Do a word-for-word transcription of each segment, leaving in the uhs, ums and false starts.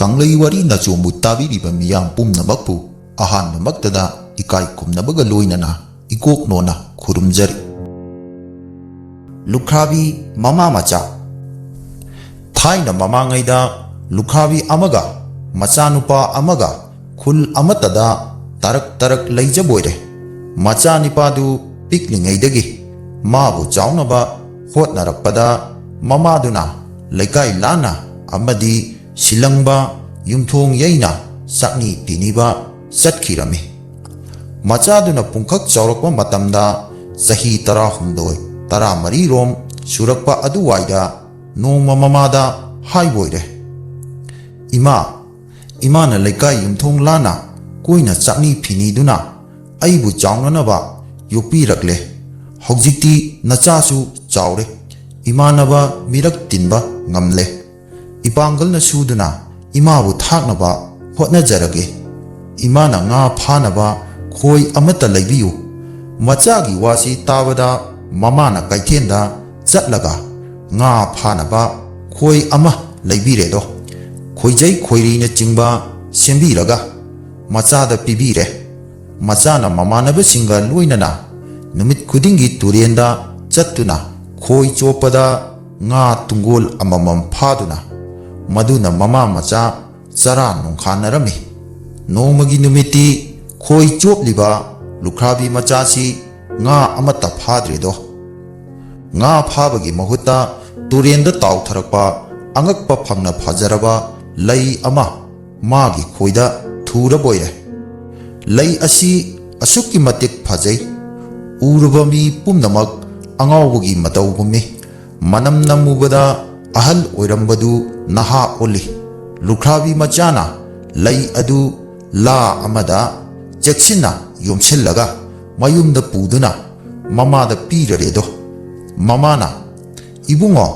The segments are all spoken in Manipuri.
ꯀꯪꯂꯩ ꯋꯥꯔꯤ ꯅꯆꯣꯝꯕꯨ ꯇꯥꯕꯤꯔꯤꯕ ꯃꯤꯌꯥꯝ ꯄꯨꯝꯅꯃꯛꯄꯨ ꯑꯍꯥꯟꯕꯃꯛꯇꯗ ꯏꯀꯥꯏ ꯈꯨꯝꯅꯕꯒ ꯂꯣꯏꯅꯅ ꯏꯀꯣꯛ ꯅꯣꯟꯅ ꯈꯨꯔꯨꯝꯖꯔꯤ꯫ ꯂꯨꯈ꯭ꯔꯥꯕꯤ ꯃꯃꯥ ꯃꯆꯥ꯫ ꯊꯥꯏꯅ ꯃꯃꯥꯡꯉꯩꯗ ꯂꯨꯈ꯭ꯔꯥꯕꯤ ꯑꯃꯒ ꯃꯆꯥꯅꯨꯄꯥ ꯑꯃꯒ ꯈꯨꯜ ꯑꯃꯠꯇꯗ ꯇꯔꯛ ꯇꯔꯛ ꯂꯩꯖꯕꯣꯏꯔꯦ꯫ ꯃꯆꯥꯅꯤꯄꯥꯗꯨ ꯄꯤꯛꯂꯤꯉꯩꯗꯒꯤ ꯃꯥꯕꯨ ꯆꯥꯎꯅꯕ ꯍꯣꯠꯅꯔꯛꯄꯗ ꯃꯃꯥꯗꯨꯅ ꯂꯩꯀꯥꯏ ꯂꯥꯟꯅ ꯑꯃꯗꯤ ꯁꯤꯂꯪꯕ ꯌꯨꯝꯊꯣꯡ ꯌꯩꯅ ꯆꯥꯛꯅꯤ ꯄꯤꯅꯤꯕ ꯆꯠꯈꯤꯔꯝꯃꯤ꯫ ꯃꯆꯥꯗꯨꯅ ꯄꯨꯡꯈꯛ ꯆꯥꯎꯔꯛꯄ ꯃꯇꯝꯗ ꯆꯍꯤ ꯇꯔꯥꯍꯨꯝꯗꯣꯏ, ꯇꯔꯥꯃꯔꯤꯔꯣꯝ ꯁꯨꯔꯛꯄ ꯑꯗꯨꯋꯥꯏꯗ ꯅꯣꯡꯃ ꯃꯃꯥꯗ ꯍꯥꯏꯕꯣꯏꯔꯦ, "ꯏꯃꯥ, ꯏꯃꯥꯅ ꯂꯩꯀꯥꯏ ꯌꯨꯝꯊꯣꯡ ꯂꯥꯟꯅ ꯀꯣꯏꯅ ꯆꯥꯛꯅꯤ ꯐꯤꯅꯤꯗꯨꯅ ꯑꯩꯕꯨ ꯆꯥꯎꯅꯅꯕ ꯌꯣꯛꯄꯤꯔꯛꯂꯦ꯫ ꯍꯧꯖꯤꯛꯇꯤ ꯅꯆꯥꯁꯨ ꯆꯥꯎꯔꯦ, ꯏꯃꯥꯟꯅꯕ ꯃꯤꯔꯛ ꯇꯤꯟꯕ ꯉꯝꯂꯦ꯫ ꯏꯄꯥꯡꯒꯜꯅ ꯁꯨꯗꯨꯅ ꯏꯃꯥꯕꯨ ꯊꯥꯛꯅꯕ ꯍꯣꯠꯅꯖꯔꯒꯦ꯫ ꯏꯃꯥꯅ ꯉꯥ ꯐꯥꯅꯕ ꯈꯣꯏ ꯑꯃꯠꯇ ꯂꯩꯕꯤꯌꯨ꯫" ꯃꯆꯥꯒꯤ ꯋꯥꯁꯤ ꯇꯥꯕꯗ ꯃꯃꯥꯅ ꯀꯩꯊꯦꯜꯗ ꯆꯠꯂꯒ ꯉꯥ ꯐꯥꯅꯕ ꯈꯣꯏ ꯑꯃ ꯂꯩꯕꯤꯔꯦꯗꯣ꯫ ꯈꯣꯏꯖꯩ ꯈꯣꯏꯔꯤꯅꯆꯤꯡꯕ ꯁꯦꯝꯕꯤꯔꯒ ꯃꯆꯥꯗ ꯄꯤꯕꯤꯔꯦ꯫ ꯃꯆꯥꯅ ꯃꯃꯥꯟꯅꯕꯁꯤꯡꯒ ꯂꯣꯏꯅꯅ ꯅꯨꯃꯤꯠ ꯈꯨꯗꯤꯡꯒꯤ ꯇꯨꯔꯦꯟꯗ ꯆꯠꯇꯨꯅ ꯈꯣꯏ ꯆꯣꯞꯄꯗ ꯉꯥ ꯇꯨꯡꯒꯣꯜ ꯑꯃꯃꯝ ꯐꯥꯗꯨꯅ ꯃꯗꯨꯅ ꯃꯃꯥ ꯃꯆꯥ ꯆꯔꯥ ꯅꯣꯡꯈꯥꯟꯅꯔꯝꯃꯤ꯫ ꯅꯣꯡꯃꯒꯤ ꯅꯨꯃꯤꯠꯇꯤ ꯈꯣꯏ ꯆꯣꯞꯂꯤꯕ ꯂꯨꯈ꯭ꯔꯥꯕꯤ ꯃꯆꯥꯁꯤ ꯉꯥ ꯑꯃꯠꯇ ꯐꯥꯗ꯭ꯔꯦꯗꯣ꯫ ꯉꯥ ꯐꯥꯕꯒꯤ ꯃꯍꯨꯠꯇ ꯇꯨꯔꯦꯟꯗ ꯇꯥꯎꯊꯔꯛꯄ ꯑꯉꯛꯄ ꯐꯪꯅ ꯐꯖꯔꯕ ꯂꯩ ꯑꯃ ꯃꯥꯒꯤ ꯈꯣꯏꯗ ꯊꯨꯔꯕꯣꯏꯔꯦ꯫ ꯂꯩ ꯑꯁꯤ ꯑꯁꯨꯛꯀꯤ ꯃꯇꯤꯛ ꯐꯖꯩ, ꯎꯔꯨꯕ ꯃꯤ ꯄꯨꯝꯅꯃꯛ ꯑꯉꯥꯎꯕꯒꯤ ꯃꯇꯧꯒꯨꯝꯃꯤ꯫ ꯃꯅꯝ ꯅꯝꯃꯨꯕꯗ ꯑꯍꯜ ꯑꯣꯏꯔꯝꯕꯗꯨ ꯅꯍꯥ ꯑꯣꯜꯂꯤ꯫ ꯂꯨꯈ꯭ꯔꯥꯕꯤ ꯃꯆꯥꯅ ꯂꯩ ꯑꯗꯨ ꯂꯥ ꯑꯃꯗ ꯆꯦꯛꯁꯤꯟꯅ ꯌꯣꯝꯁꯤꯜꯂꯒ ꯃꯌꯨꯝꯗ ꯄꯨꯗꯨꯅ ꯃꯃꯥꯗ ꯄꯤꯔꯔꯦꯗꯣ꯫ ꯃꯃꯥꯅ, "ꯏꯕꯨꯡꯉꯣ,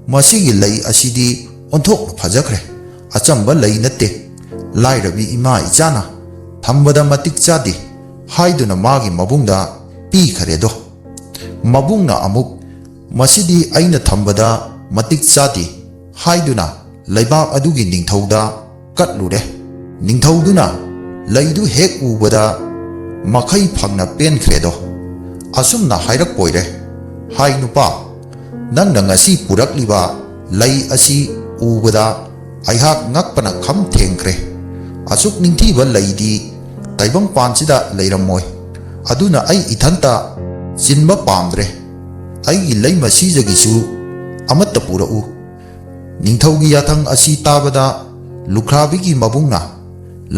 ꯃꯁꯤꯒꯤ ꯂꯩ ꯑꯁꯤꯗꯤ ꯑꯣꯟꯊꯣꯛꯅ ꯐꯖꯈ꯭ꯔꯦ꯫ ꯑꯆꯝꯕ ꯂꯩ ꯅꯠꯇꯦ꯫ ꯂꯥꯏꯔꯕꯤ ꯏꯃꯥ ꯏꯆꯥꯅ ꯊꯝꯕꯗ ꯃꯇꯤꯛ ꯆꯥꯗꯦ" ꯍꯥꯏꯗꯨꯅ ꯃꯥꯒꯤ ꯃꯕꯨꯡꯗ ꯄꯤꯈꯔꯦꯗꯣ꯫ ꯃꯕꯨꯡꯅ ꯑꯃꯨꯛ, "ꯃꯁꯤꯗꯤ ꯑꯩꯅ ꯊꯝꯕꯗ ꯃꯇꯤꯛ ꯆꯥꯗꯦ" ꯍꯥꯏꯗꯨꯅ ꯂꯩꯕꯥꯛ ꯑꯗꯨꯒꯤ ꯅꯤꯡꯊꯧꯗ ꯀꯠꯂꯨꯔꯦ꯫ ꯅꯤꯡꯊꯧꯗꯨꯅ ꯂꯩꯗꯨ ꯍꯦꯛ ꯎꯕꯗ ꯃꯈꯩ ꯐꯪꯅ ꯄꯦꯟꯈ꯭ꯔꯦꯗꯣ꯫ ꯑꯁꯨꯝꯅ ꯍꯥꯏꯔꯛꯄꯣꯏꯔꯦ, "ꯍꯥꯏ ꯅꯨꯄꯥ, ꯅꯪꯅ ꯉꯁꯤ ꯄꯨꯔꯛꯂꯤꯕ ꯂꯩ ꯑꯁꯤ ꯎꯕꯗ ꯑꯩꯍꯥꯛ ꯉꯛꯄꯅ ꯈꯝ ꯊꯦꯡꯈ꯭ꯔꯦ꯫ ꯑꯁꯨꯛ ꯅꯤꯡꯊꯤꯕ ꯂꯩꯗꯤ ꯇꯥꯏꯕꯪꯄꯥꯟꯁꯤꯗ ꯂꯩꯔꯝꯃꯣꯏ꯫ ꯑꯗꯨꯅ ꯑꯩ ꯏꯊꯟꯇ ꯆꯤꯟꯕ ꯄꯥꯝꯗ꯭ꯔꯦ꯫ ꯑꯩꯒꯤ ꯂꯩꯃ ꯁꯤꯖꯒꯤꯁꯨ ꯑꯃꯠꯇ ꯄꯨꯔꯛꯎ꯫" ꯅꯤꯡꯊꯧꯒꯤ ꯌꯥꯊꯪ ꯑꯁꯤ ꯇꯥꯕꯗ ꯂꯨꯈ꯭ꯔꯥꯕꯤꯒꯤ ꯃꯕꯨꯡꯅ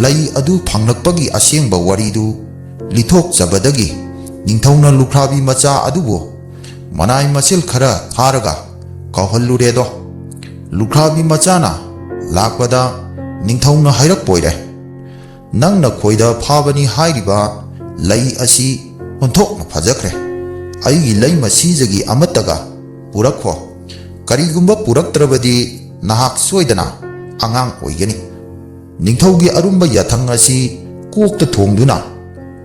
ꯂꯩ ꯑꯗꯨ ꯐꯪꯂꯛꯄꯒꯤ ꯑꯁꯦꯡꯕ ꯋꯥꯔꯤꯗꯨ ꯂꯤꯊꯣꯛꯆꯕꯗꯒꯤ ꯅꯤꯡꯊꯧꯅ ꯂꯨꯈ꯭ꯔꯥꯕꯤ ꯃꯆꯥ ꯑꯗꯨꯕꯨ ꯃꯅꯥꯏ ꯃꯁꯤꯜ ꯈꯔ ꯊꯥꯔꯒ ꯀꯧꯍꯜꯂꯨꯔꯦꯗꯣ꯫ ꯂꯨꯈ꯭ꯔꯥꯕꯤ ꯃꯆꯥꯅ ꯂꯥꯛꯄꯗ ꯅꯤꯡꯊꯧꯅ ꯍꯥꯏꯔꯛꯄꯣꯏꯔꯦ, "ꯅꯪꯅ ꯈꯣꯏꯗ ꯐꯥꯕꯅꯤ ꯍꯥꯏꯔꯤꯕ ꯂꯩ ꯑꯁꯤ ꯑꯣꯟꯊꯣꯛꯅ ꯐꯖꯈ꯭ꯔꯦ꯫ ꯑꯩꯒꯤ ꯂꯩꯃ ꯁꯤꯖꯒꯤ ꯑꯃꯠꯇꯒ ꯄꯨꯔꯛꯈꯣ꯫ ꯀꯔꯤꯒꯨꯝꯕ ꯄꯨꯔꯛꯇ꯭ꯔꯕꯗꯤ ꯅꯍꯥꯛ ꯁꯣꯏꯗꯅ ꯑꯉꯥꯡ ꯑꯣꯏꯒꯅꯤ꯫" ꯅꯤꯡꯊꯧꯒꯤ ꯑꯔꯨꯝꯕ ꯌꯥꯊꯪ ꯑꯁꯤ ꯀꯣꯛꯇ ꯊꯣꯡꯗꯨꯅ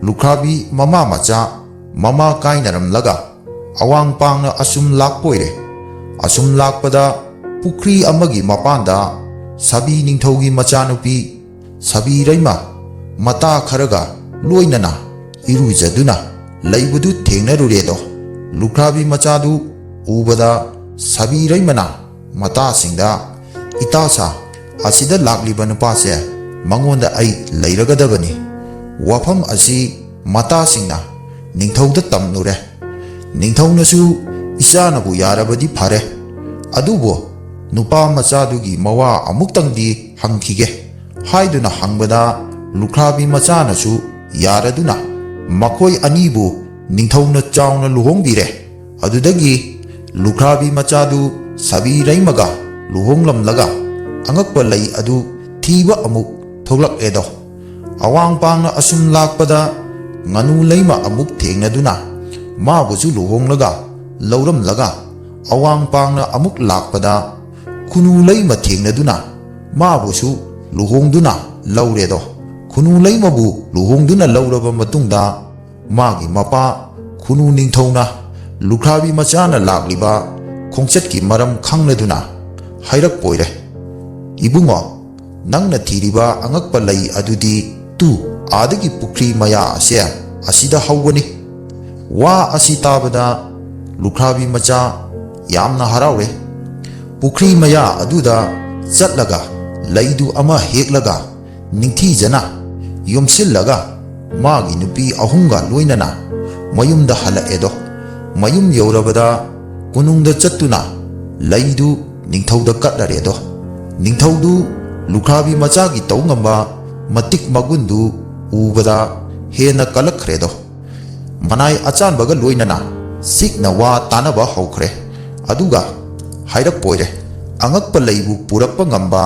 ꯂꯨꯈ꯭ꯔꯥꯕꯤ ꯃꯃꯥ ꯃꯆꯥ ꯃꯃꯥ ꯀꯥꯏꯅꯔꯝꯂꯒ ꯑꯋꯥꯡ ꯄꯥꯡꯅ ꯑꯁꯨꯝ ꯂꯥꯛꯄꯣꯏꯔꯦ꯫ ꯑꯁꯨꯝ ꯂꯥꯛꯄꯗ ꯄꯨꯈ꯭ꯔꯤ ꯑꯃꯒꯤ ꯃꯄꯥꯟꯗ ꯁꯥꯕꯤ ꯅꯤꯡꯊꯧꯒꯤ ꯃꯆꯥꯅꯨꯄꯤ ꯁꯥꯕꯤꯔꯩꯃ ꯃꯇꯥ ꯈꯔꯒ ꯂꯣꯏꯅꯅ ꯏꯔꯨꯖꯗꯨꯅ ꯂꯩꯕꯗꯨ ꯊꯦꯡꯅꯔꯨꯔꯦꯗꯣ꯫ ꯂꯨꯈ꯭ꯔꯥꯕꯤ ꯃꯆꯥꯗꯨ ꯎꯕꯗ ꯁꯥꯕꯤꯔꯩꯃꯅ ꯃꯇꯥꯁꯤꯡꯗ, "ꯏꯇꯥꯁꯥ, ꯑꯁꯤꯗ ꯂꯥꯛꯂꯤꯕ ꯅꯨꯄꯥꯁꯦ, ꯃꯉꯣꯟꯗ ꯑꯩ ꯂꯩꯔꯒꯗꯕꯅꯤ꯫" ꯋꯥꯐꯝ ꯑꯁꯤ ꯃꯇꯥꯁꯤꯡꯅ ꯅꯤꯡꯊꯧꯗ ꯇꯝꯂꯨꯔꯦ꯫ ꯅꯤꯡꯊꯧꯅꯁꯨ, "ꯏꯆꯥꯅꯕꯨ ꯌꯥꯔꯕꯗꯤ ꯐꯔꯦ, ꯑꯗꯨꯕꯨ ꯅꯨꯄꯥ ꯃꯆꯥꯗꯨꯒꯤ ꯃꯋꯥ ꯑꯃꯨꯛꯇꯪꯗꯤ ꯍꯪꯈꯤꯒꯦ" ꯍꯥꯏꯗꯨꯅ ꯍꯪꯕꯗ, ꯂꯨꯈ꯭ꯔꯥꯕꯤ ꯃꯆꯥꯅꯁꯨ ꯌꯥꯔꯗꯨꯅ ꯃꯈꯣꯏ ꯑꯅꯤꯕꯨ ꯅꯤꯡꯊꯧꯅ ꯆꯥꯎꯅ ꯂꯨꯍꯣꯡꯕꯤꯔꯦ꯫ ꯑꯗꯨꯗꯒꯤ ꯂꯨꯈ꯭ꯔꯥꯕꯤ ꯃꯆꯥꯗꯨ ꯁꯥꯕꯤꯔꯩꯃꯒ ꯂꯨꯍꯣꯡꯂꯝꯂꯒ ꯑꯉꯛꯄ ꯂꯩ ꯑꯗꯨ ꯊꯤꯕ ꯑꯃꯨꯛ ꯊꯣꯛꯂꯛꯂꯦꯗꯣ꯫ ꯑꯋꯥꯡ ꯄꯥꯡꯅ ꯑꯁꯨꯝ ꯂꯥꯛꯄꯗ ꯉꯥꯅꯨ ꯂꯩꯃ ꯑꯃꯨꯛ ꯊꯦꯡꯅꯗꯨꯅ ꯃꯥꯕꯨꯁꯨ ꯂꯨꯍꯣꯡꯂꯒ ꯂꯧꯔꯝꯂꯒ ꯑꯋꯥꯡ ꯄꯥꯡꯅ ꯑꯃꯨꯛ ꯂꯥꯛꯄꯗ ꯈꯨꯅꯨ ꯂꯩꯃ ꯊꯦꯡꯅꯗꯨꯅ ꯃꯥꯕꯨꯁꯨ ꯂꯨꯍꯣꯡꯗꯨꯅ ꯂꯧꯔꯦꯗꯣ꯫ ꯈꯨꯅꯨ ꯂꯩꯃꯕꯨ ꯂꯨꯍꯣꯡꯗꯨꯅ ꯂꯧꯔꯕ ꯃꯇꯨꯡꯗ ꯃꯥꯒꯤ ꯃꯄꯥ ꯈꯨꯅꯨ ꯅꯤꯡꯊꯧꯅ ꯂꯨꯈ꯭ꯔꯥꯕꯤ ꯃꯆꯥꯅ ꯂꯥꯛꯂꯤꯕ ꯈꯣꯡꯆꯠꯀꯤ ꯃꯔꯝ ꯈꯪꯂꯗꯨꯅ ꯍꯥꯏꯔꯛꯄ ꯑꯣꯏꯔꯦ, "ꯏꯕꯨꯡꯉꯣ, ꯅꯪꯅ ꯊꯤꯔꯤꯕ ꯑꯉꯛꯄ ꯂꯩ ꯑꯗꯨꯗꯤ ꯇꯨ ꯑꯥꯗꯒꯤ ꯄꯨꯈ꯭ꯔꯤ ꯃꯌꯥ ꯑꯁꯦ ꯑꯁꯤꯗ ꯍꯧꯕꯅꯤ꯫ ꯋꯥ ꯑꯁꯤ ꯇꯥꯕꯗ ꯂꯨꯈ꯭ꯔꯥꯕꯤ ꯃꯆꯥ ꯌꯥꯝꯅ ꯍꯔꯥꯎꯔꯦ꯫ ꯄꯨꯈ꯭ꯔꯤ ꯃꯌꯥ ꯑꯗꯨꯗ ꯆꯠꯂꯒ ꯂꯩꯗꯨ ꯑꯃ ꯍꯦꯛꯂꯒ ꯅꯤꯡꯊꯤꯖꯅ ꯌꯣꯝꯁꯤꯜꯂꯒ ꯃꯥꯒꯤ ꯅꯨꯄꯤ ꯑꯍꯨꯝꯒ ꯂꯣꯏꯅꯅ ꯃꯌꯨꯝꯗ ꯍꯜꯂꯛꯑꯦꯗꯣ꯫ ꯃꯌꯨꯝ ꯌꯧꯔꯕꯗ ꯀꯣꯅꯨꯡꯗ ꯆꯠꯇꯨꯅ ꯂꯩꯗꯨ ꯅꯤꯡꯊꯧꯗ ꯀꯠꯂꯔꯦꯗꯣ꯫ ꯅꯤꯡꯊꯧꯗꯨ ꯂꯨꯈ꯭ꯔꯥꯕꯤ ꯃꯆꯥꯒꯤ ꯇꯧ ꯉꯝꯕ ꯃꯇꯤꯛ ꯃꯒꯨꯟꯗꯨ ꯎꯕꯗ ꯍꯦꯟꯅ ꯀꯜꯂꯛꯈ꯭ꯔꯦꯗꯣ꯫ ꯃꯅꯥꯏ ꯑꯆꯥꯟꯕꯒ ꯂꯣꯏꯅꯅ ꯆꯤꯛꯅ ꯋꯥ ꯇꯥꯅꯕ ꯍꯧꯈ꯭ꯔꯦ꯫ ꯑꯗꯨꯒ ꯍꯥꯏꯔꯛꯄ ꯑꯣꯏꯔꯦ, "ꯑꯉꯛꯄ ꯂꯩꯕꯨ ꯄꯨꯔꯛꯄ ꯉꯝꯕ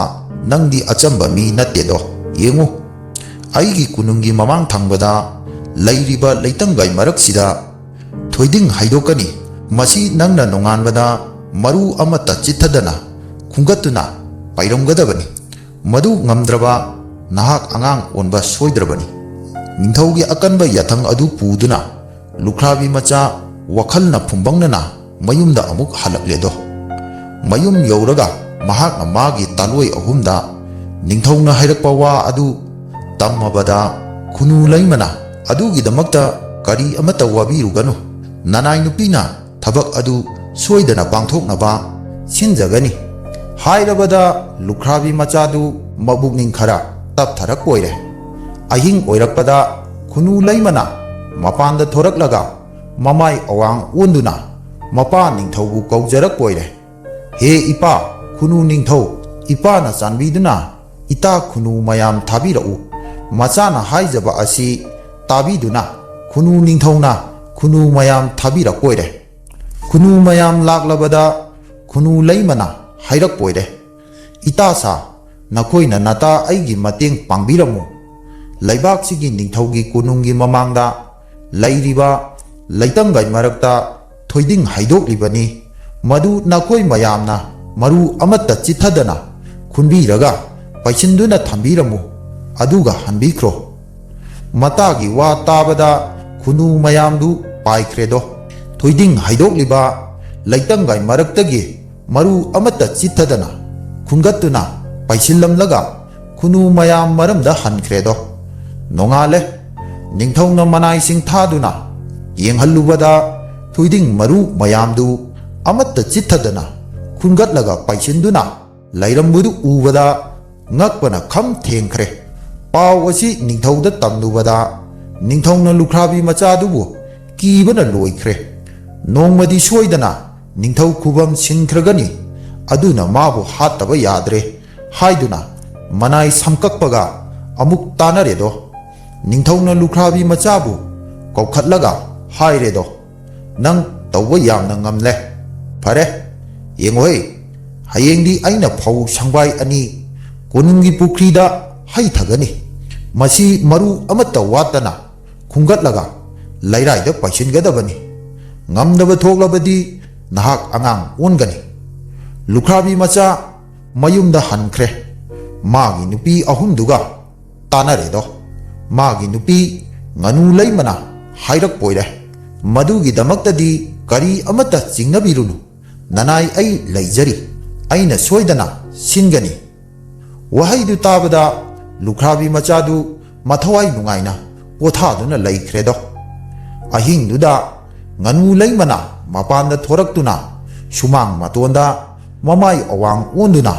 ꯅꯪꯗꯤ ꯑꯆꯝꯕ ꯃꯤ ꯅꯠꯇꯦꯗꯣ꯫ ꯌꯦꯡꯉꯨ, ꯑꯩꯒꯤ ꯀꯣꯅꯨꯡꯒꯤ ꯃꯃꯥꯡ ꯊꯪꯕꯗ ꯂꯩꯔꯤꯕ ꯂꯩꯇꯪꯒꯥꯏ ꯃꯔꯛꯁꯤꯗ ꯊꯣꯏꯗꯤꯡ ꯍꯩꯗꯣꯛꯀꯅꯤ꯫ ꯃꯁꯤ ꯅꯪꯅ ꯅꯣꯡꯉꯥꯟꯕꯗ ꯃꯔꯨ ꯑꯃꯠꯇ ꯆꯤꯠꯊꯗꯅ ꯈꯨꯟꯒꯠꯇꯨꯅ ꯄꯥꯏꯔꯝꯒꯗꯕꯅꯤ꯫ ꯃꯗꯨ ꯉꯝꯗ꯭ꯔꯕ ꯅꯍꯥꯛ ꯑꯉꯥꯡ ꯑꯣꯟꯕ ꯁꯣꯏꯗ꯭ꯔꯕꯅꯤ꯫" ꯅꯤꯡꯊꯧꯒꯤ ꯑꯀꯟꯕ ꯌꯥꯊꯪ ꯑꯗꯨ ꯄꯨꯗꯨꯅ ꯂꯨꯈ꯭ꯔꯥꯕꯤ ꯃꯆꯥ ꯋꯥꯈꯜꯅ ꯐꯨꯝꯕꯪꯅꯅ ꯃꯌꯨꯝꯗ ꯑꯃꯨꯛ ꯍꯜꯂꯛꯂꯦꯗꯣ꯫ ꯃꯌꯨꯝ ꯌꯧꯔꯒ ꯃꯍꯥꯛꯅ ꯃꯥꯒꯤ ꯇꯥꯂꯣꯏ ꯑꯍꯨꯝꯗ ꯅꯤꯡꯊꯧꯅ ꯍꯥꯏꯔꯛꯄ ꯋꯥ ꯑꯗꯨ ꯇꯝꯃꯕꯗ, ꯈꯨꯅꯨ ꯂꯩꯃꯅ ꯑꯗꯨꯒꯤꯗꯃꯛꯇ ꯀꯔꯤ ꯑꯃꯠꯇ ꯋꯥꯕꯤꯔꯨꯒꯅꯨ꯫ ꯅꯅꯥꯏ ꯅꯨꯄꯤꯅ ꯊꯕꯛ ꯑꯗꯨ ꯁꯣꯏꯗꯅ ꯄꯥꯡꯊꯣꯛꯅꯕ ꯁꯤꯟꯖꯒꯅꯤ ꯍꯥꯏꯔꯕꯗ, ꯂꯨꯈ꯭ꯔꯥꯕꯤ ꯃꯆꯥꯗꯨ ꯃꯕꯨꯛꯅꯤꯡ ꯈꯔ ꯇꯞꯊꯔꯛꯄ ꯑꯣꯏꯔꯦ꯫ ꯑꯍꯤꯡ ꯑꯣꯏꯔꯛꯄꯗ ꯈꯨꯅꯨ ꯂꯩꯃꯅ ꯃꯄꯥꯟꯗ ꯊꯣꯔꯛꯂꯒ ꯃꯃꯥꯏ ꯑꯋꯥꯡ ꯑꯣꯟꯗꯨꯅ ꯃꯄꯥ ꯅꯤꯡꯊꯧꯕꯨ ꯀꯧꯖꯔꯛꯄ ꯑꯣꯏꯔꯦ꯫ "ꯍꯦ ꯏꯄꯥ ꯈꯨꯅꯨ ꯅꯤꯡꯊꯧ, ꯏꯄꯥꯅ ꯆꯥꯟꯕꯤꯗꯨꯅ ꯏꯇꯥ ꯈꯨꯅꯨ ꯃꯌꯥꯝ ꯊꯥꯕꯤꯔꯛꯎ꯫" ꯃꯆꯥꯅ ꯍꯥꯏꯖꯕ ꯑꯁꯤ ꯇꯥꯕꯤꯗꯨꯅ ꯈꯨꯅꯨ ꯅꯤꯡꯊꯧꯅ ꯈꯨꯅꯨ ꯃꯌꯥꯝ ꯊꯥꯕꯤꯔꯛꯄ ꯑꯣꯏꯔꯦ꯫ ꯈꯨꯅꯨ ꯃꯌꯥꯝ ꯂꯥꯛꯂꯕꯗ ꯈꯨꯅꯨ ꯂꯩꯃꯅ ꯍꯥꯏꯔꯛꯄ ꯑꯣꯏꯔꯦ, "ꯏꯇꯥ ꯁꯥ, ꯅꯈꯣꯏꯅ ꯅꯇꯥ ꯑꯩꯒꯤ ꯃꯇꯦꯡ ꯄꯥꯡꯕꯤꯔꯝꯃꯨ꯫ ꯂꯩꯕꯥꯛꯁꯤꯒꯤ ꯅꯤꯡꯊꯧꯒꯤ ꯀꯣꯅꯨꯡꯒꯤ ꯃꯃꯥꯡꯗ ꯂꯩꯔꯤꯕ ꯂꯩꯇꯪꯒꯩ ꯃꯔꯛꯇ ꯊꯣꯏꯗꯤꯡ ꯍꯩꯗꯣꯛꯂꯤꯕꯅꯤ꯫ ꯃꯗꯨ ꯅꯈꯣꯏ ꯃꯌꯥꯝꯅ ꯃꯔꯨ ꯑꯃꯠꯇ ꯆꯤꯠꯊꯗꯅ ꯈꯨꯟꯕꯤꯔꯒ ꯄꯩꯁꯤꯟꯗꯨꯅ ꯊꯝꯕꯤꯔꯝꯃꯨ, ꯑꯗꯨꯒ ꯍꯟꯕꯤꯈ꯭ꯔꯣ꯫" ꯃꯇꯥꯒꯤ ꯋꯥ ꯇꯥꯕꯗ ꯈꯨꯅꯨ ꯃꯌꯥꯝꯗꯨ ꯄꯥꯏꯈ꯭ꯔꯦꯗꯣ꯫ ꯊꯣꯏꯗꯤꯡ ꯍꯩꯗꯣꯛꯂꯤꯕ ꯂꯩꯇꯪꯒꯩ ꯃꯔꯛꯇꯒꯤ ꯃꯔꯨ ꯑꯃꯠꯇ ꯆꯤꯠꯊꯗꯅ ꯈꯨꯟꯒꯠꯇꯨꯅ ꯄꯩꯁꯤꯜꯂꯝꯂꯒ ꯈꯨꯅꯨ ꯃꯌꯥꯝ ꯃꯔꯝꯗ ꯍꯟꯈ꯭ꯔꯦꯗꯣ꯫ ꯅꯣꯡꯉꯥꯜꯂꯦ꯫ ꯅꯤꯡꯊꯧꯅ ꯃꯅꯥꯏꯁꯤꯡ ꯊꯥꯗꯨꯅ ꯌꯦꯡꯍꯜꯂꯨꯕꯗ, ꯊꯣꯏꯗꯤꯡ ꯃꯔꯨ ꯃꯌꯥꯝꯗꯨ ꯑꯃꯠꯇ ꯆꯤꯠꯊꯗꯅ ꯈꯨꯟꯒꯠꯂꯒ ꯄꯥꯏꯁꯤꯟꯗꯨꯅ ꯂꯩꯔꯝꯕꯗꯨ ꯎꯕꯗ, ꯉꯛꯄꯅ ꯈꯝ ꯊꯦꯡꯈ꯭ꯔꯦ꯫ ꯄꯥꯎ ꯑꯁꯤ ꯅꯤꯡꯊꯧꯗ ꯇꯝꯂꯨꯕꯗ, ꯅꯤꯡꯊꯧꯅ ꯂꯨꯈ꯭ꯔꯥꯕꯤ ꯃꯆꯥꯗꯨꯕꯨ ꯀꯤꯕꯅ ꯂꯣꯏꯈ꯭ꯔꯦ꯫ ꯅꯣꯡꯃꯗꯤ ꯁꯣꯏꯗꯅ ꯅꯤꯡꯊꯧ ꯈꯨꯕꯝ ꯁꯤꯟꯈ꯭ꯔꯒꯅꯤ, ꯑꯗꯨꯅ ꯃꯥꯕꯨ ꯍꯥꯠꯇꯕ ꯌꯥꯗ꯭ꯔꯦ ꯍꯥꯏꯗꯨꯅ ꯃꯅꯥꯏ ꯁꯝꯀꯛꯄꯒ ꯑꯃꯨꯛ ꯇꯥꯅꯔꯦꯗꯣ꯫ ꯅꯤꯡꯊꯧꯅ ꯂꯨꯈ꯭ꯔꯥꯕꯤ ꯃꯆꯥꯕꯨ ꯀꯧꯈꯠꯂꯒ ꯍꯥꯏꯔꯦꯗꯣ, "ꯅꯪ ꯇꯧꯕ ꯌꯥꯝꯅ ꯉꯝꯂꯦ꯫ ꯐꯔꯦ, ꯌꯦꯡꯉꯨꯍꯦ, ꯍꯌꯦꯡꯗꯤ ꯑꯩꯅ ꯐꯧ ꯁꯪꯕꯥꯏ ꯑꯅꯤ ꯀꯣꯅꯨꯡꯒꯤ ꯄꯨꯈ꯭ꯔꯤꯗ ꯍꯩꯊꯒꯅꯤ꯫ ꯃꯁꯤ ꯃꯔꯨ ꯑꯃꯠꯇ ꯋꯥꯠꯇꯅ ꯈꯨꯟꯒꯠꯂꯒ ꯂꯩꯔꯥꯏꯗ ꯄꯥꯏꯁꯤꯟꯒꯗꯕꯅꯤ꯫ ꯉꯝꯗꯕ ꯊꯣꯛꯂꯕꯗꯤ ꯅꯍꯥꯛ ꯑꯉꯥꯡ ꯑꯣꯟꯒꯅꯤ꯫" ꯂꯨꯈ꯭ꯔꯥꯕꯤ ꯃꯆꯥ ꯃꯌꯨꯝꯗ ꯍꯟꯈ꯭ꯔꯦ꯫ ꯃꯥꯒꯤ ꯅꯨꯄꯤ ꯑꯍꯨꯝꯗꯨꯒ ꯇꯥꯅꯔꯦꯗꯣ꯫ ꯃꯥꯒꯤ ꯅꯨꯄꯤ ꯉꯥꯅꯨ ꯂꯩꯃꯅ ꯍꯥꯏꯔꯛꯄꯣꯏꯔꯦ, "ꯃꯗꯨꯒꯤꯗꯃꯛꯇꯗꯤ ꯀꯔꯤ ꯑꯃꯠꯇ ꯆꯤꯡꯅꯕꯤꯔꯨꯅꯨ꯫ ꯅꯅꯥꯏ ꯑꯩ ꯂꯩꯖꯔꯤ꯫ ꯑꯩꯅ ꯁꯣꯏꯗꯅ ꯁꯤꯟꯒꯅꯤ꯫" ꯋꯥꯍꯩꯗꯨ ꯇꯥꯕꯗ ꯂꯨꯈ꯭ꯔꯥꯕꯤ ꯃꯆꯥꯗꯨ ꯃꯊꯋꯥꯏ ꯅꯨꯡꯉꯥꯏꯅ ꯄꯣꯊꯥꯗꯨꯅ ꯂꯩꯈ꯭ꯔꯦꯗꯣ꯫ ꯑꯍꯤꯡꯗꯨꯗ ꯉꯥꯅꯨ ꯂꯩꯃꯅ ꯃꯄꯥꯟꯗ ꯊꯣꯔꯛꯇꯨꯅ ꯁꯨꯃꯥꯡ ꯃꯇꯣꯟꯗ ꯃꯃꯥꯏ ꯑꯋꯥꯡ ꯑꯣꯟꯗꯨꯅ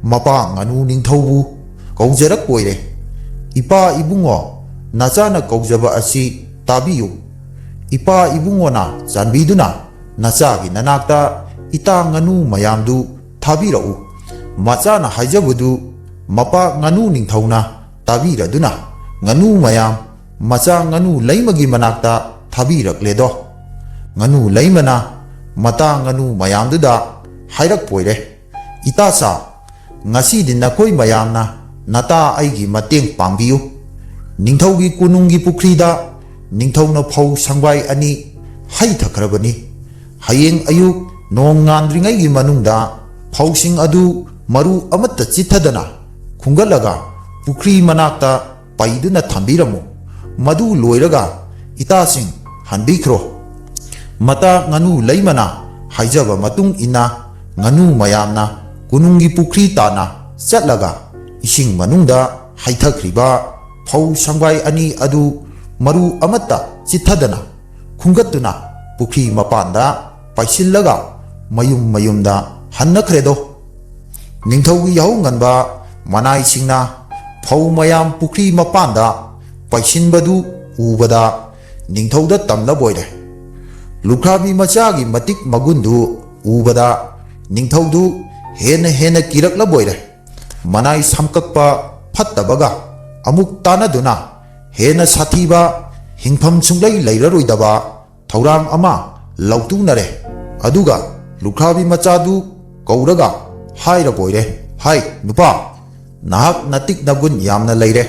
ꯃꯄꯥ ꯉꯥꯅꯨ ꯅꯤꯡꯊꯧꯕꯨ ꯀꯧꯖꯔꯛꯄꯣꯏꯔꯦ꯫ "ꯏꯄꯥ ꯏꯕꯨꯡꯉꯣ, ꯅꯆꯥꯅ ꯀꯧꯖꯕ ꯑꯁꯤ ꯇꯥꯕꯤꯌꯨ꯫ ꯏꯄꯥ ꯏꯕꯨꯡꯉꯣꯅ ꯆꯥꯟꯕꯤꯗꯨꯅ ꯅꯆꯥꯒꯤ ꯅꯅꯥꯛꯇ ꯏꯇꯥ ꯉꯥꯅꯨ ꯃꯌꯥꯝꯗꯨ ꯊꯥꯕꯤꯔꯛꯎ꯫" ꯃꯆꯥꯅ ꯍꯥꯏꯖꯕꯗꯨ ꯃꯄꯥ ꯉꯥꯅꯨ ꯅꯤꯡꯊꯧꯅ ꯇꯥꯕꯤꯔꯗꯨꯅ ꯉꯥꯅꯨ ꯃꯌꯥꯝ ꯃꯆꯥ ꯉꯥꯅꯨ ꯂꯩꯃꯒꯤ ꯃꯅꯥꯛꯇ ꯊꯥꯕꯤꯔꯛꯂꯦꯗꯣ꯫ ꯉꯥꯅꯨ ꯂꯩꯃꯅ ꯃꯇꯥ ꯉꯥꯅꯨ ꯃꯌꯥꯝꯗꯨꯗ ꯍꯥꯏꯔꯛꯄꯣꯏꯔꯦ, "ꯏꯇꯥꯆꯥ, ꯉꯁꯤꯗꯤ ꯅꯈꯣꯏ ꯃꯌꯥꯝꯅ ꯅꯇꯥ ꯑꯩꯒꯤ ꯃꯇꯦꯡ ꯄꯥꯡꯕꯤꯌꯨ꯫ ꯅꯤꯡꯊꯧꯒꯤ ꯀꯣꯅꯨꯡꯒꯤ ꯄꯨꯈ꯭ꯔꯤꯗ ꯅꯤꯡꯊꯧꯅ ꯐꯧ ꯁꯪꯕꯥꯏ ꯑꯅꯤ ꯍꯩꯊꯈ꯭ꯔꯕꯅꯤ꯫ ꯍꯌꯦꯡ ꯑꯌꯨꯛ ꯅꯣꯡ ꯉꯥꯟꯗ꯭ꯔꯤꯉꯩꯒꯤ ꯃꯅꯨꯡꯗ ꯐꯧꯁꯤꯡ ꯑꯗꯨ ꯃꯔꯨ ꯑꯃꯠꯇ ꯆꯤꯠꯊꯗꯅ ꯈꯨꯟꯒꯠꯂꯒ ꯄꯨꯈ꯭ꯔꯤ ꯃꯅꯥꯛꯇ ꯄꯩꯗꯨꯅ ꯊꯝꯕꯤꯔꯝꯃꯨ꯫ ꯃꯗꯨ ꯂꯣꯏꯔꯒ ꯏꯇꯥꯁꯤꯡ ꯍꯟꯕꯤꯈ꯭ꯔꯣ꯫" ꯃꯇꯥ ꯉꯥꯅꯨ ꯂꯩꯃꯅ ꯍꯥꯏꯖꯕ ꯃꯇꯨꯡ ꯏꯟꯅ ꯉꯥꯅꯨ ꯃꯌꯥꯝꯅ ꯀꯣꯅꯨꯡꯒꯤ ꯄꯨꯈ꯭ꯔꯤ ꯇꯥꯟꯅ ꯆꯠꯂꯒ ꯏꯁꯤꯡ ꯃꯅꯨꯡꯗ ꯍꯩꯊꯈ꯭ꯔꯤꯕ ꯐꯧ ꯁꯪꯕꯥꯏ ꯑꯅꯤ ꯑꯗꯨ ꯃꯔꯨ ꯑꯃꯠꯇ ꯆꯤꯠꯊꯗꯅ ꯈꯨꯟꯒꯠꯇꯨꯅ ꯄꯨꯈ꯭ꯔꯤ ꯃꯄꯥꯟꯗ ꯄꯥꯏꯁꯤꯜꯂꯒ ꯃꯌꯨꯝ ꯃꯌꯨꯝꯗ ꯍꯟꯅꯈ꯭ꯔꯦꯗꯣ꯫ ꯅꯤꯡꯊꯧꯒꯤ ꯌꯥꯍꯧ ꯉꯟꯕ ꯃꯅꯥꯏꯁꯤꯡꯅ ꯐꯧ ꯃꯌꯥꯝ ꯄꯨꯈ꯭ꯔꯤ ꯃꯄꯥꯟꯗ ꯄꯥꯏꯁꯤꯟꯕꯗꯨ ꯎꯕꯗ ꯅꯤꯡꯊꯧꯗ ꯇꯝꯂꯕꯣꯏꯔꯦ꯫ ꯂꯨꯈ꯭ꯔꯥꯕꯤ ꯃꯆꯥꯒꯤ ꯃꯇꯤꯛ ꯃꯒꯨꯟꯗꯨ ꯎꯕꯗ ꯅꯤꯡꯊꯧꯗꯨ ꯍꯦꯟꯅ ꯍꯦꯟꯅ ꯀꯤꯔꯛꯂꯕꯣꯏꯔꯦ꯫ ꯃꯅꯥꯏ ꯁꯝꯀꯛꯄ ꯐꯠꯇꯕꯒ ꯑꯃꯨꯛ ꯇꯥꯟꯅꯗꯨꯅ ꯍꯦꯟꯅ ꯁꯥꯊꯤꯕ, ꯍꯤꯡꯐꯝ ꯁꯨꯡꯂꯩ ꯂꯩꯔꯔꯣꯏꯗꯕ ꯊꯧꯔꯥꯡ ꯑꯃ ꯂꯧꯇꯨꯅꯔꯦ꯫ ꯑꯗꯨꯒ ꯂꯨꯈ꯭ꯔꯥꯕꯤ ꯃꯆꯥꯗꯨ ꯀꯧꯔꯒ ꯍꯥꯏꯔꯕꯣꯏꯔꯦ, "ꯍꯥꯏ ꯅꯨꯄꯥ, ꯅꯍꯥꯛ ꯅꯇꯤꯛ ꯅꯒꯨꯟ ꯌꯥꯝꯅ ꯂꯩꯔꯦ꯫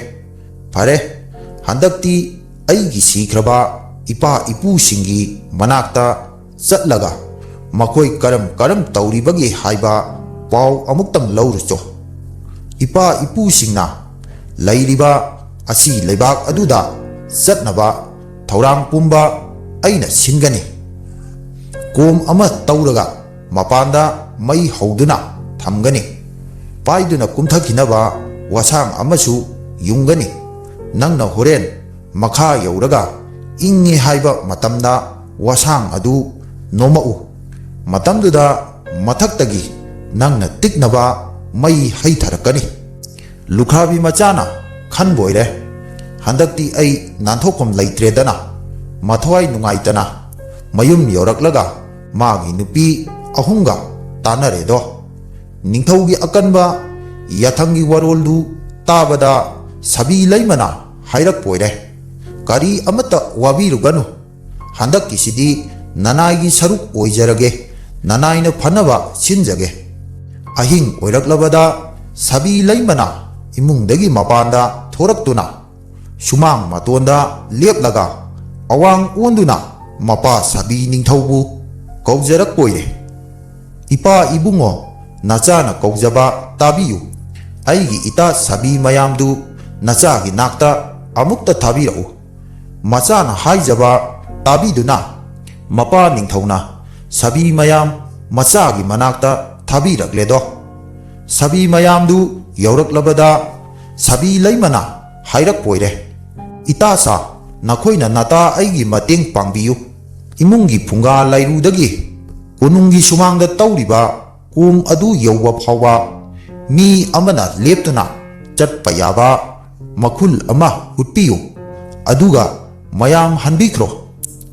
ꯐꯔꯦ, ꯍꯟꯗꯛꯇꯤ ꯑꯩꯒꯤ ꯁꯤꯈ꯭ꯔꯕ ꯏꯄꯥ ꯏꯄꯨꯁꯤꯡꯒꯤ ꯃꯅꯥꯛꯇ ꯆꯠꯂꯒ ꯃꯈꯣꯏ ꯀꯔꯝ ꯀꯔꯝ ꯇꯧꯔꯤꯕꯒꯦ ꯍꯥꯏꯕ ꯄꯥꯎ ꯑꯃꯨꯛꯇꯪ ꯂꯧꯔꯨꯆꯣ꯫ ꯏꯄꯥ ꯏꯄꯨꯁꯤꯡꯅ ꯂꯩꯔꯤꯕ ꯑꯁꯤ ꯂꯩꯕꯥꯛ ꯑꯗꯨꯗ ꯆꯠꯅꯕ ꯊꯧꯔꯥꯡ ꯄꯨꯝꯕ ꯑꯩꯅ ꯁꯤꯟꯒꯅꯤ꯫ ꯀꯣꯝ ꯑꯃ ꯇꯧꯔꯒ ꯃꯄꯥꯟꯗ ꯃꯩ ꯍꯧꯗꯨꯅ ꯊꯝꯒꯅꯤ꯫ ꯄꯥꯏꯗꯨꯅ ꯀꯨꯝꯊꯈꯤꯅꯕ ꯋꯥꯁꯥꯡ ꯑꯃꯁꯨ ꯌꯨꯡꯒꯅꯤ꯫ ꯅꯪꯅ ꯍꯣꯔꯦꯟ ꯃꯈꯥ ꯌꯧꯔꯒ ꯏꯪꯉꯦ ꯍꯥꯏꯕ ꯃꯇꯝꯗ ꯋꯥꯁꯥꯡ ꯑꯗꯨ ꯅꯣꯝꯃꯛꯎ꯫ ꯃꯇꯝꯗꯨꯗ ꯃꯊꯛꯇꯒꯤ ꯅꯪꯅ ꯇꯤꯛꯅꯕ ꯃꯩ ꯍꯩꯊꯔꯛꯀꯅꯤ꯫" ꯂꯨꯈ꯭ꯔꯥꯕꯤ ꯃꯆꯥꯅ ꯈꯟꯕꯣꯏꯔꯦ, "ꯍꯟꯗꯛꯇꯤ ꯑꯩ ꯅꯥꯟꯊꯣꯛꯐꯝ ꯂꯩꯇ꯭ꯔꯦꯗꯅ꯫" ꯃꯊ꯭ꯋꯥꯏ ꯅꯨꯡꯉꯥꯏꯇꯅ ꯃꯌꯨꯝ ꯌꯧꯔꯛꯂꯒ ꯃꯥꯒꯤ ꯅꯨꯄꯤ ꯑꯍꯨꯝꯒ ꯇꯥꯟꯅꯔꯦꯗꯣ꯫ ꯅꯤꯡꯊꯧꯒꯤ ꯑꯀꯟꯕ ꯌꯥꯊꯪꯒꯤ ꯋꯥꯔꯣꯜꯗꯨ ꯇꯥꯕꯗ ꯁꯥꯕꯤ ꯂꯩꯃꯅ ꯍꯥꯏꯔꯛꯄꯣꯏꯔꯦ, "ꯀꯔꯤ ꯑꯃꯠꯇ ꯋꯥꯕꯤꯔꯨꯒꯅꯨ꯫ ꯍꯟꯗꯛꯀꯤꯁꯤꯗꯤ ꯅꯅꯥꯏꯒꯤ ꯁꯔꯨꯛ ꯑꯣꯏꯖꯔꯒꯦ, ꯅꯅꯥꯏꯅ ꯐꯅꯕ ꯁꯤꯟꯖꯒꯦ꯫" ꯑꯍꯤꯡ ꯑꯣꯏꯔꯛꯂꯕꯗ ꯁꯥꯕꯤ ꯂꯩꯃꯅ ꯏꯃꯨꯡꯗꯒꯤ ꯃꯄꯥꯟꯗ ꯊꯣꯔꯛꯇꯨꯅ ꯁꯨꯃꯥꯡ ꯃꯇꯣꯟꯗ ꯂꯦꯞꯂꯒ ꯑꯋꯥꯡ ꯑꯣꯟꯗꯨꯅ ꯃꯄꯥ ꯁꯥꯕꯤ ꯅꯤꯡꯊꯧꯕꯨ ꯀꯧꯖꯔꯛꯄꯣꯏꯔꯦ꯫ "ꯏꯄꯥ ꯏꯕꯨꯡꯉꯣ, ꯅꯆꯥꯅ ꯀꯧꯖꯕ ꯇꯥꯕꯤꯌꯨ꯫ ꯑꯩꯒꯤ ꯏꯇꯥ ꯁꯥꯕꯤ ꯃꯌꯥꯝꯗꯨ ꯅꯆꯥꯒꯤ ꯅꯥꯛꯇ ꯑꯃꯨꯛꯇ ꯊꯥꯕꯤꯔꯛꯎ꯫" ꯃꯆꯥꯅ ꯍꯥꯏꯖꯕ ꯇꯥꯕꯤꯗꯨꯅ ꯃꯄꯥ ꯅꯤꯡꯊꯧꯅ ꯁꯥꯕꯤ ꯃꯌꯥꯝ ꯃꯆꯥꯒꯤ ꯃꯅꯥꯛꯇ ꯊꯥꯕꯤꯔꯛꯂꯦꯗꯣ꯫ ꯁꯥꯕꯤ ꯃꯌꯥꯝꯗꯨ ꯌꯧꯔꯛꯂꯕꯗ ꯁꯥꯕꯤ ꯂꯩꯃꯅ ꯍꯥꯏꯔꯛꯄꯣꯏꯔꯦ, "ꯏꯇꯥ ꯁꯥ, ꯅꯈꯣꯏꯅ ꯅꯇꯥ ꯑꯩꯒꯤ ꯃꯇꯦꯡ ꯄꯥꯡꯕꯤꯌꯨ꯫ ꯏꯃꯨꯡꯒꯤ ꯐꯨꯡꯒꯥ ꯂꯥꯏꯔꯨꯗꯒꯤ ꯀꯣꯅꯨꯡꯒꯤ ꯁꯨꯃꯥꯡꯗ ꯇꯧꯔꯤꯕ ꯀꯣꯝ ꯑꯗꯨ ꯌꯧꯕ ꯐꯥꯎꯕ ꯃꯤ ꯑꯃꯅ ꯂꯦꯞꯇꯨꯅ ꯆꯠꯄ ꯌꯥꯕ ꯃꯈꯨꯜ ꯑꯃ ꯎꯠꯄꯤꯌꯨ꯫ ꯑꯗꯨꯒ ꯃꯌꯥꯝ ꯍꯟꯕꯤꯈ꯭ꯔꯣ꯫"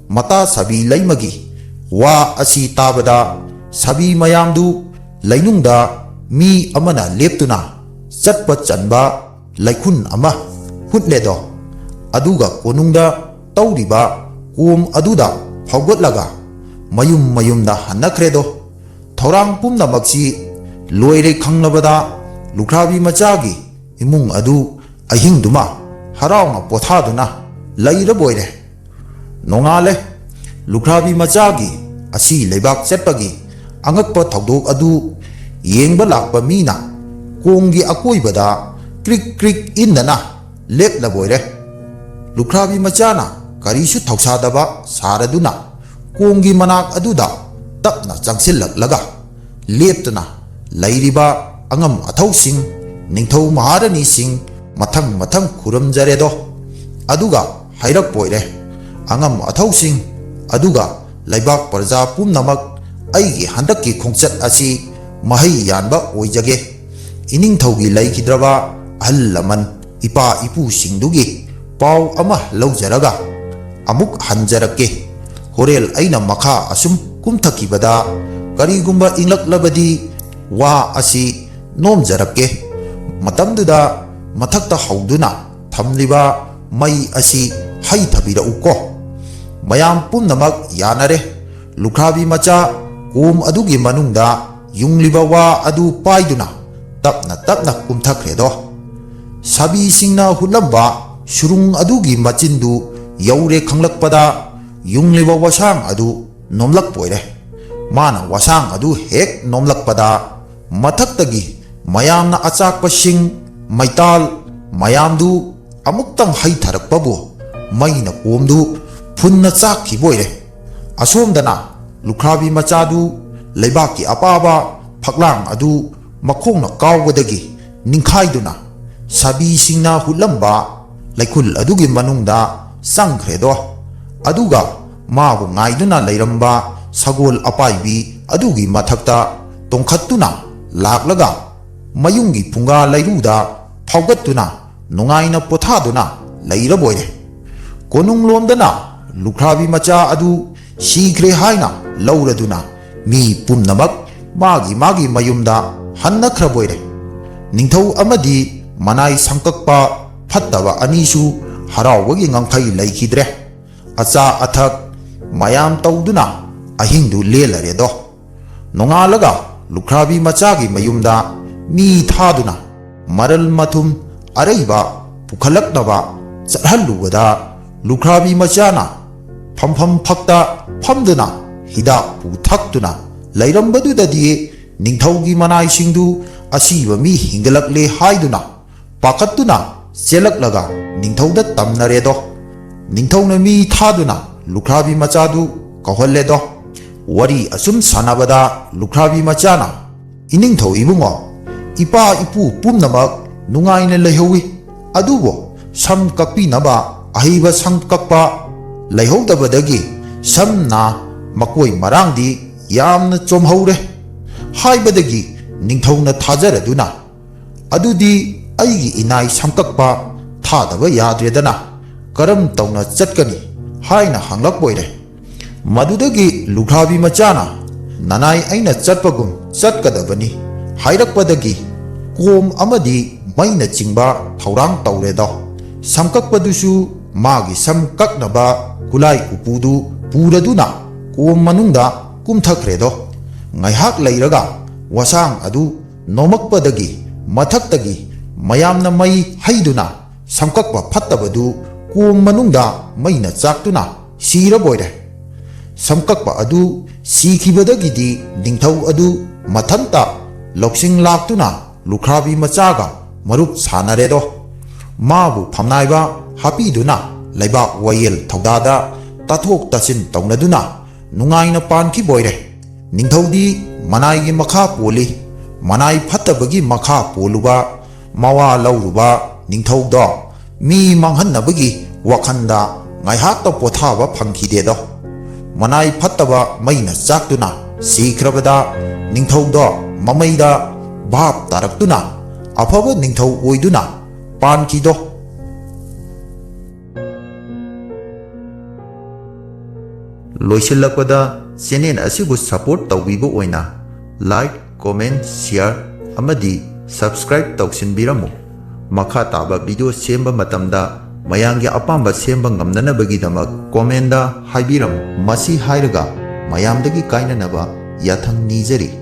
ꯃꯇꯥ ꯁꯥꯕꯤ ꯂꯩꯃꯒꯤ ꯋꯥ ꯑꯁꯤ ꯇꯥꯕꯗ ꯁꯥꯕꯤ ꯃꯌꯥꯝꯗꯨ ꯂꯩꯅꯨꯡꯗ ꯃꯤ ꯑꯃꯅ ꯂꯦꯞꯇꯨꯅ ꯆꯠꯄ ꯆꯟꯕ ꯂꯩꯈꯨꯟ ꯑꯃ ꯍꯨꯠꯂꯦꯗꯣ꯫ ꯑꯗꯨꯒ ꯀꯣꯅꯨꯡꯗ ꯇꯧꯔꯤꯕ ꯀꯣꯝ ꯑꯗꯨꯗ ꯐꯥꯎꯒꯠꯂꯒ ꯃꯌꯨꯝ ꯃꯌꯨꯝꯗ ꯍꯟꯅꯈ꯭ꯔꯦꯗꯣ꯫ ꯊꯧꯔꯥꯡ ꯄꯨꯝꯅꯃꯛꯁꯤ ꯂꯣꯏꯔꯦ ꯈꯪꯂꯕꯗ ꯂꯨꯈ꯭ꯔꯥꯕꯤ ꯃꯆꯥꯒꯤ ꯏꯃꯨꯡ ꯑꯗꯨ ꯑꯍꯤꯡꯗꯨꯃ ꯍꯔꯥꯎꯅ ꯄꯣꯊꯥꯗꯨꯅ ꯂꯩꯔꯕꯣꯏꯔꯦ꯫ ꯅꯣꯡꯉꯥꯜꯂꯦ꯫ ꯂꯨꯈ꯭ꯔꯥꯕꯤ ꯃꯆꯥꯒꯤ ꯑꯁꯤ ꯂꯩꯕꯥꯛ ꯆꯠꯄꯒꯤ ꯑꯉꯛꯄ ꯊꯧꯗꯣꯛ ꯑꯗꯨ ꯌꯦꯡꯕ ꯂꯥꯛꯄ ꯃꯤꯅ ꯀꯣꯝꯒꯤ ꯑꯀꯣꯏꯕꯗ ꯀ꯭ꯔꯤꯛ ꯀ꯭ꯔꯤꯛ ꯏꯟꯗꯅ ꯂꯦꯞꯂꯕꯣꯏꯔꯦ꯫ ꯂꯨꯈ꯭ꯔꯥꯕꯤ ꯃꯆꯥꯅ ꯀꯔꯤꯁꯨ ꯊꯧꯁꯥꯗꯕ ꯁꯥꯔꯗꯨꯅ ꯀꯣꯝꯒꯤ ꯃꯅꯥꯛ ꯑꯗꯨꯗ ꯇꯞꯅ ꯆꯪꯁꯤꯜꯂꯛꯂꯒ ꯂꯦꯞꯇꯨꯅ ꯂꯩꯔꯤꯕ ꯑꯉꯝ ꯑꯊꯧꯁꯤꯡ, ꯅꯤꯡꯊꯧ ꯃꯍꯥꯔꯥꯅꯤꯁꯤꯡ ꯃꯊꯪ ꯃꯊꯪ ꯈꯨꯔꯨꯝꯖꯔꯦꯗꯣ꯫ ꯑꯗꯨꯒ ꯍꯥꯏꯔꯛꯄꯣꯏꯔꯦ, "ꯑꯉꯝ ꯑꯊꯧꯁꯤꯡ, ꯑꯗꯨꯒ ꯂꯩꯕꯥꯛ ꯄ꯭ꯔꯖꯥ ꯄꯨꯝꯅꯃꯛ, ꯑꯩꯒꯤ ꯍꯟꯗꯛꯀꯤ ꯈꯣꯡꯆꯠ ꯑꯁꯤ ꯃꯍꯩ ꯌꯥꯟꯕ ꯑꯣꯏꯖꯒꯦ꯫ ꯏꯅꯤꯡꯊꯧꯒꯤ ꯂꯩꯈꯤꯗ꯭ꯔꯕ ꯑꯍꯜ ꯂꯃꯟ, ꯏꯄꯥ ꯏꯄꯨꯁꯤꯡꯗꯨꯒꯤ ꯄꯥꯎ ꯑꯃ ꯂꯧꯖꯔꯒ ꯑꯃꯨꯛ ꯍꯟꯖꯔꯛꯀꯦ꯫ ꯍꯣꯔꯦꯜ ꯑꯩꯅ ꯃꯈꯥ ꯑꯁꯨꯝ ꯀꯨꯝꯊꯈꯤꯕꯗ ꯀꯔꯤꯒꯨꯝꯕ ꯏꯪꯂꯛꯂꯕꯗꯤ ꯋꯥ ꯑꯁꯤ ꯅꯣꯝꯖꯔꯛꯀꯦ꯫ ꯃꯇꯝꯗꯨꯗ ꯃꯊꯛꯇ ꯍꯧꯗꯨꯅ ꯊꯝꯂꯤꯕ ꯃꯩ ꯑꯁꯤ ꯍꯩꯊꯕꯤꯔꯛꯎꯀꯣ꯫" ꯃꯌꯥꯝ ꯄꯨꯝꯅꯃꯛ ꯌꯥꯅꯔꯦ꯫ ꯂꯨꯈ꯭ꯔꯥꯕꯤ ꯃꯆꯥ ꯀꯣꯝ ꯑꯗꯨꯒꯤ ꯃꯅꯨꯡꯗ ꯌꯨꯡꯂꯤꯕ ꯋꯥ ꯑꯗꯨ ꯄꯥꯏꯗꯨꯅ ꯇꯞꯅ ꯇꯞꯅ ꯀꯨꯝꯊꯈ꯭ꯔꯦꯗꯣ꯫ ꯁꯥꯕꯤꯁꯤꯡꯅ ꯍꯨꯠꯂꯝꯕ ꯁꯨꯔꯨꯡ ꯑꯗꯨꯒꯤ ꯃꯆꯤꯟꯗꯨ ꯌꯧꯔꯦ ꯈꯪꯂꯛꯄꯗ ꯌꯨꯡꯂꯤꯕ ꯋꯥꯁꯥꯡ ꯑꯗꯨ ꯅꯣꯝꯂꯛꯄꯣꯏꯔꯦ꯫ ꯃꯥꯅ ꯋꯥꯁꯥꯡ ꯑꯗꯨ ꯍꯦꯛ ꯅꯣꯝꯂꯛꯄꯗ ꯃꯊꯛꯇꯒꯤ ꯃꯌꯥꯝꯅ ꯑꯆꯥꯛꯄꯁꯤꯡ, ꯃꯩꯇꯥꯜ ꯃꯌꯥꯝꯗꯨ ꯑꯃꯨꯛꯇꯪ ꯍꯩꯊꯔꯛꯄꯕꯨ ꯃꯩꯅ ꯀꯣꯝꯗꯨ ꯐꯨꯟꯅ ꯆꯥꯛꯈꯤꯕ ꯑꯣꯏꯔꯦ꯫ ꯑꯁꯣꯝꯗꯅ ꯂꯨꯈ꯭ꯔꯥꯕꯤ ꯃꯆꯥꯗꯨ ꯂꯩꯕꯥꯛꯀꯤ ꯑꯄꯥꯕ ꯐꯛꯂꯥꯡ ꯑꯗꯨ ꯃꯈꯣꯡꯅ ꯀꯥꯎꯕꯗꯒꯤ ꯅꯤꯡꯈꯥꯏꯗꯨꯅ ꯁꯥꯕꯤꯁꯤꯡꯅ ꯍꯨꯠꯂꯝꯕ ꯂꯩꯈꯨꯜ ꯑꯗꯨꯒꯤ ꯃꯅꯨꯡꯗ ꯆꯪꯈ꯭ꯔꯦꯗꯣ꯫ ꯑꯗꯨꯒ ꯃꯥꯕꯨ ꯉꯥꯏꯗꯨꯅ ꯂꯩꯔꯝꯕ ꯁꯒꯣꯜ ꯑꯄꯥꯏꯕꯤ ꯑꯗꯨꯒꯤ ꯃꯊꯛꯇ ꯇꯣꯡꯈꯠꯇꯨꯅ ꯂꯥꯛꯂꯒ ꯃꯌꯨꯝꯒꯤ ꯐꯨꯡꯒꯥ ꯂꯩꯔꯨꯗ ꯐꯥꯎꯒꯠꯇꯨꯅ ꯅꯨꯡꯉꯥꯏꯅ ꯄꯣꯊꯥꯗꯨꯅ ꯂꯩꯔꯕꯣꯏꯔꯦ꯫ ꯀꯣꯅꯨꯡꯂꯣꯝꯗꯅ ꯂꯨꯈ꯭ꯔꯥꯕꯤ ꯃꯆꯥ ꯑꯗꯨ ꯁꯤꯈ꯭ꯔꯦ ꯍꯥꯏꯅ ꯂꯧꯔꯗꯨꯅ ꯃꯤ ꯄꯨꯝꯅꯃꯛ ꯃꯥꯒꯤ ꯃꯥꯒꯤ ꯃꯌꯨꯝꯗ ꯍꯟꯅꯈ꯭ꯔꯕꯣꯏꯔꯦ꯫ ꯅꯤꯡꯊꯧ ꯑꯃꯗꯤ ꯃꯅꯥꯏ ꯁꯝꯀꯛꯄ ꯐꯠꯇꯕ ꯑꯅꯤꯁꯨ ꯍꯔꯥꯎꯕꯒꯤ ꯉꯝꯈꯩ ꯂꯩꯈꯤꯗ꯭ꯔꯦ꯫ ꯑꯆꯥ ꯑꯊꯛ ꯃꯌꯥꯝ ꯇꯧꯗꯨꯅ ꯑꯍꯤꯡꯗꯨ ꯂꯦꯜꯂꯔꯦꯗꯣ꯫ ꯅꯣꯡꯉꯥꯜꯂꯒ ꯂꯨꯈ꯭ꯔꯥꯕꯤ ꯃꯆꯥꯒꯤ ꯃꯌꯨꯝꯗ ꯃꯤ ꯊꯥꯗꯨꯅ ꯃꯔꯜ ꯃꯊꯨꯝ ꯑꯔꯩꯕ ꯄꯨꯈꯠꯂꯛꯅꯕ ꯆꯠꯍꯜꯂꯨꯕꯗ, ꯂꯨꯈ꯭ꯔꯥꯕꯤ ꯃꯆꯥꯅ ꯐꯝꯐꯝ ꯐꯛꯇ ꯐꯝꯗꯨꯅ ꯍꯤꯗꯥꯛꯄꯨ ꯊꯛꯇꯨꯅ ꯂꯩꯔꯝꯕꯗꯨꯗꯗꯤ ꯅꯤꯡꯊꯧꯒꯤ ꯃꯅꯥꯏꯁꯤꯡꯗꯨ ꯑꯁꯤꯕ ꯃꯤ ꯍꯤꯡꯒꯠꯂꯛꯂꯦ ꯍꯥꯏꯗꯨꯅ ꯄꯥꯈꯠꯇꯨꯅ ꯆꯦꯜꯂꯛꯂꯒ ꯅꯤꯡꯊꯧꯗ ꯇꯝꯅꯔꯦꯗꯣ꯫ ꯅꯤꯡꯊꯧꯅ ꯃꯤ ꯊꯥꯗꯨꯅ ꯂꯨꯈ꯭ꯔꯥꯕꯤ ꯃꯆꯥꯗꯨ ꯀꯧꯍꯜꯂꯦꯗꯣ꯫ ꯋꯥꯔꯤ ꯑꯁꯨꯝ ꯁꯥꯟꯅꯕꯗ ꯂꯨꯈ꯭ꯔꯥꯕꯤ ꯃꯆꯥꯅ, "ꯏꯅꯤꯡꯊꯧ ꯏꯕꯨꯡꯉꯣ, ꯏꯄꯥ ꯏꯄꯨ ꯄꯨꯝꯅꯃꯛ ꯅꯨꯡꯉꯥꯏꯅ ꯂꯩꯍꯧꯏ, ꯑꯗꯨꯕꯨ ꯁꯝ ꯀꯛꯄꯤꯅꯕ ꯑꯍꯩꯕ ꯁꯝ ꯀꯛꯄ ꯂꯩꯍꯧꯗꯕꯗꯒꯤ ꯁꯝꯅ ꯃꯀꯣꯏ ꯃꯔꯥꯡꯗꯤ ꯌꯥꯝꯅ ꯆꯣꯝꯍꯧꯔꯦ" ꯍꯥꯏꯕꯗꯒꯤ ꯅꯤꯡꯊꯧꯅ ꯊꯥꯖꯔꯗꯨꯅ, "ꯑꯗꯨꯗꯤ ꯑꯩꯒꯤ ꯏꯅꯥꯏ ꯁꯝꯀꯛꯄ ꯊꯥꯗꯕ ꯌꯥꯗ꯭ꯔꯦꯗꯅ, ꯀꯔꯝ ꯇꯧꯅ ꯆꯠꯀꯅꯤ?" ꯍꯥꯏꯅ ꯍꯪꯂꯛꯄꯣꯏꯔꯦ꯫ ꯃꯗꯨꯗꯒꯤ ꯂꯨꯈ꯭ꯔꯥꯕꯤ ꯃꯆꯥꯅ, "ꯅꯅꯥꯏ ꯑꯩꯅ ꯆꯠꯄꯒꯨꯝ ꯆꯠꯀꯗꯕꯅꯤ" ꯍꯥꯏꯔꯛꯄꯗꯒꯤ ꯀꯣꯝ ꯑꯃꯗꯤ ꯃꯩꯅꯆꯤꯡꯕ ꯊꯧꯔꯥꯡ ꯇꯧꯔꯦꯗꯣ꯫ ꯁꯝꯀꯛꯄꯗꯨꯁꯨ ꯃꯥꯒꯤ ꯁꯝ ꯀꯛꯅꯕ ꯈꯨꯂꯥꯏ ꯎꯄꯨꯗꯨ ꯄꯨꯔꯗꯨꯅ ꯀꯣꯝ ꯃꯅꯨꯡꯗ ꯀꯨꯝꯊꯈ꯭ꯔꯦꯗꯣ꯫ ꯉꯥꯏꯍꯥꯛ ꯂꯩꯔꯒ ꯋꯥꯁꯥꯡ ꯑꯗꯨ ꯅꯣꯝꯃꯛꯄꯗꯒꯤ ꯃꯊꯛꯇꯒꯤ ꯃꯌꯥꯝꯅ ꯃꯩ ꯍꯩꯗꯨꯅ ꯁꯝꯀꯛꯄ ꯐꯠꯇꯕꯗꯨ ꯀꯣꯝ ꯃꯅꯨꯡꯗ ꯃꯩꯅ ꯆꯥꯛꯇꯨꯅ ꯁꯤꯔꯕꯣꯏꯔꯦ꯫ ꯁꯝꯀꯛꯄ ꯑꯗꯨ ꯁꯤꯈꯤꯕꯗꯒꯤꯗꯤ ꯅꯤꯡꯊꯧ ꯑꯗꯨ ꯃꯊꯟꯇ ꯂꯧꯁꯤꯡ ꯂꯥꯛꯇꯨꯅ ꯂꯨꯈ꯭ꯔꯥꯕꯤ ꯃꯆꯥꯒ ꯃꯔꯨꯞ ꯁꯥꯟꯅꯔꯦꯗꯣ꯫ ꯃꯥꯕꯨ ꯐꯝꯅꯥꯏꯕ ꯍꯥꯞꯄꯤꯗꯨꯅ ꯂꯩꯕꯥꯛ ꯋꯥꯌꯦꯜ ꯊꯧꯗꯥꯗ ꯇꯥꯊꯣꯛ ꯇꯥꯁꯤꯟ ꯇꯧꯅꯗꯨꯅ ꯅꯨꯡꯉꯥꯏꯅ ꯄꯥꯟꯈꯤꯕꯣꯏꯔꯦ꯫ ꯅꯤꯡꯊꯧꯗꯤ ꯃꯅꯥꯏꯒꯤ ꯃꯈꯥ ꯄꯣꯜꯂꯤ꯫ ꯃꯅꯥꯏ ꯐꯠꯇꯕꯒꯤ ꯃꯈꯥ ꯄꯣꯜꯂꯨꯕ, ꯃꯋꯥ ꯂꯧꯔꯨꯕ ꯅꯤꯡꯊꯧꯗꯣ ꯃꯤ ꯃꯥꯡꯍꯟꯅꯕꯒꯤ ꯋꯥꯈꯜꯗ ꯉꯥꯏꯍꯥꯛꯇ ꯄꯣꯊꯥꯕ ꯐꯪꯈꯤꯗꯦꯗꯣ꯫ ꯃꯅꯥꯏ ꯐꯠꯇꯕ ꯃꯩꯅ ꯆꯥꯛꯇꯨꯅ ꯁꯤꯈ꯭ꯔꯕꯗ ꯅꯤꯡꯊꯧꯗꯣ ꯃꯃꯩꯗ ꯚꯥꯞ ꯇꯥꯔꯛꯇꯨꯅ ꯑꯐꯕ ꯅꯤꯡꯊꯧ ꯑꯣꯏꯗꯨꯅ ꯄꯥꯟꯈꯤꯗꯣ꯫ ꯂꯣꯏꯁꯤꯜꯂꯛꯄꯗ, ꯆꯦꯅꯦꯜ ꯑꯁꯤꯕꯨ ꯁꯄꯣꯔꯠ ꯇꯧꯕꯤꯕ ꯑꯣꯏꯅ ꯂꯥꯏꯛ, ꯀꯣꯃꯦꯟ, ꯁꯤꯌꯥꯔ ꯑꯃꯗꯤ ꯁꯕꯁꯀ꯭ꯔꯥꯏꯕ ꯇꯧꯁꯤꯟꯕꯤꯔꯝꯃꯨ꯫ ꯃꯈꯥ ꯇꯥꯕ ꯚꯤꯗꯤꯑꯣ ꯁꯦꯝꯕ ꯃꯇꯝꯗ ꯃꯌꯥꯝꯒꯤ ꯑꯄꯥꯝꯕ ꯁꯦꯝꯕ ꯉꯝꯅꯅꯕꯒꯤꯗꯃꯛ ꯀꯣꯃꯦꯟꯗ ꯍꯥꯏꯕꯤꯔꯝꯃꯨ꯫ ꯃꯁꯤ ꯍꯥꯏꯔꯒ ꯃꯌꯥꯝꯗꯒꯤ ꯀꯥꯏꯅꯅꯕ ꯌꯥꯊꯪ ꯅꯤꯖꯔꯤ꯫